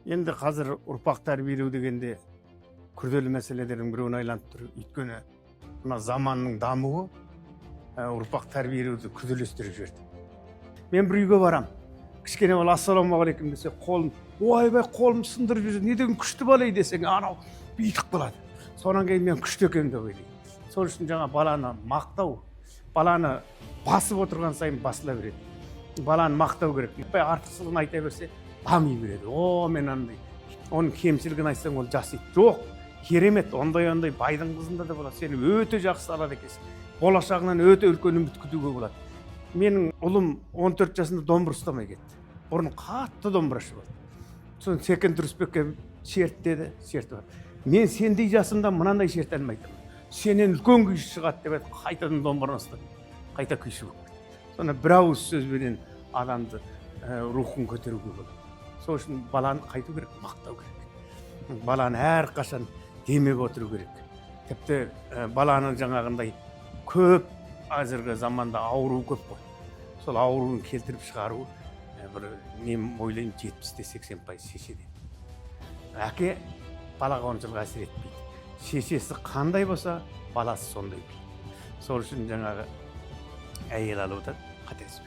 Енді қазір ұрпақ тәрбиелеу дегенде күрделі мәселелердің біреуіне айланып тұр. Өйткені мына заманның дамуы ұрпақ тәрбиелеуді күрделестіріп жіберді. Мен бір үйге барам, кішкене бала «Ассалаумағалейкум» десе, қолын, «Ойбай, қолым сындырып жүр, не деген күшті бала ей» десең, анау бүйтіп қалады. Содан кейін мен күшті екенмін деп ойлайды. Сол үшін жаңа баланы мақтау, баланы басып отырған сайын басыла береді. Баланы мақтау керек. Артықшылығын айта берсе, дами береді. О, мен андай, оның кемшілігін айтсаң, ол жасайды. Жоқ, керемет, ондай ондай байдың қызында да болады, сен өте жақсы алады екенсің, болашағынан өте үлкен үміт күтуге болады. Менің ұлым 14 жасында домбыра ұстамай кетті. Бұрын қатты домбырашы болды. Сосын Секен Тұрысбекке шерт деді, шертіп алды. «Мен сендей жасымда мынандай шерте алмай тұрмын, сенен үлкен күйші шығады», — деп айтып, қайтадан домбыраны ұстады, қайта күйші болып кетті. Сонда бір ауыз сөзбенен адамды рухын көтеруге болады. Сол үшін баланы қайту керек? Мақтау керек. Баланы әрқашан демеп отыру керек. Тіпті баланы жаңағындай көп, қазіргі заманда ауру көп қой, сол ауруын келтіріп шығару бір мен ойлаймын, 70 те 80% шешеден. Әке балаға оншалық әсер етпейді. Шешесі қандай болса, баласы сондай болады. Сол үшін жаңағы әйел алуда қателеспеу.